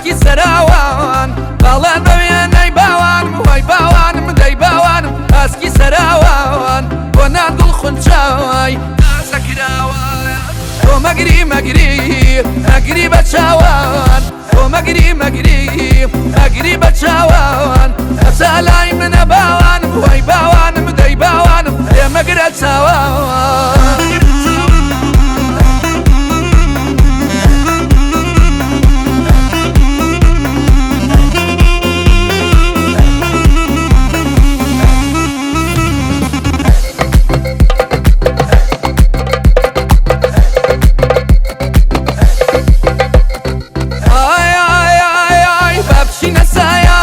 ئاسکی سەراوان باڵان بە وێنەی باوانم وای باوانم دەی باوانم ئاسکی سەراوان بۆ نان دڵ خونچای تازە کراوان تۆ مەگری مەگری مەگری بە چاوان تۆ مەگری مەگری مەگری بە چاوان هەتا لای منە باوانم وای باوانم دەی باوانم لێ مەگرە چاوان. ئای ئای ئای ئای با بچینە سایە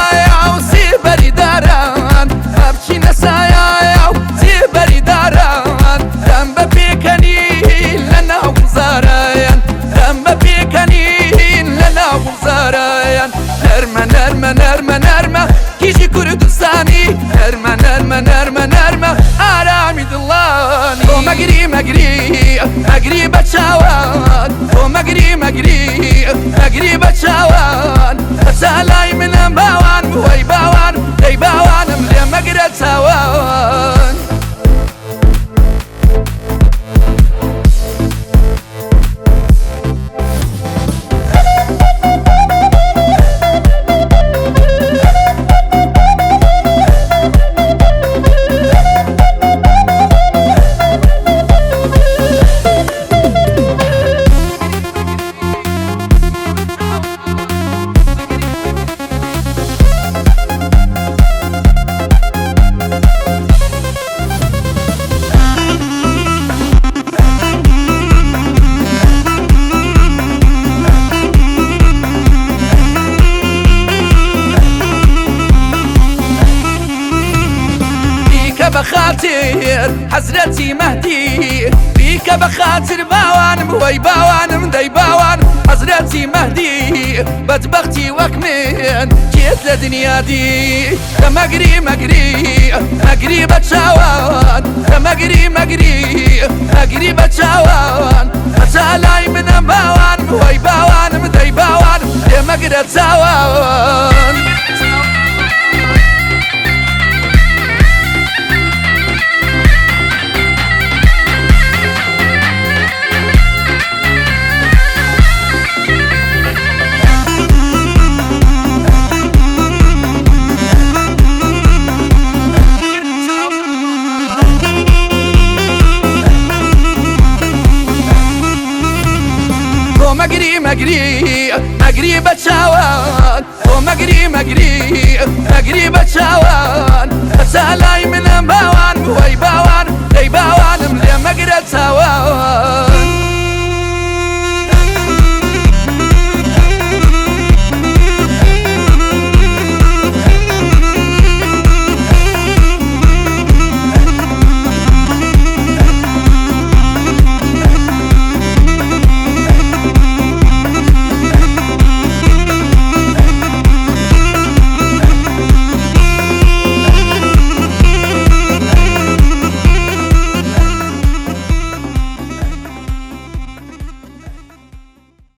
و سێبەری داران با بچینە سایە و سێبەری داران دەم بە پێکەنین لە ناو گوڵزارایان دەم بە پێکەنین لە ناو گوڵزارایان نەرمە نەرمە نەرمە نەرمە کیژی کوردستانی نەرمە نەرمە نەرمە نەرمە ئارامی دڵانی تۆ مەگری مەگری مەگری بە چاوان تۆ مەگری مەگری مەگری بە چاوان هەتا لای منم باوان وەی باوان دەی باوانم لێ مەگرە چاوان. بیکە بە خاتر حەزرەتی مەهدی بیکە بە خاتر باوانم وەی باوانم دەی باوان حەزرەتی مەهدی بەدبەختی وەک من کێت لە دنیا دی کە مەگری مەگری مەگری بە چاوان کە مەگری مەگری مەگری بە چاوان هەتا لای منە باوان وەی باوانم دەی باوانم لێ مەگرە چاوان. تۆ مەگری مەگری مەگری بە چاوان تۆ مەگری مەگری مەگری بە چاوان هەتا لای منم باوان وەی باوان دەی باوانم لێ مەگرە چاوان.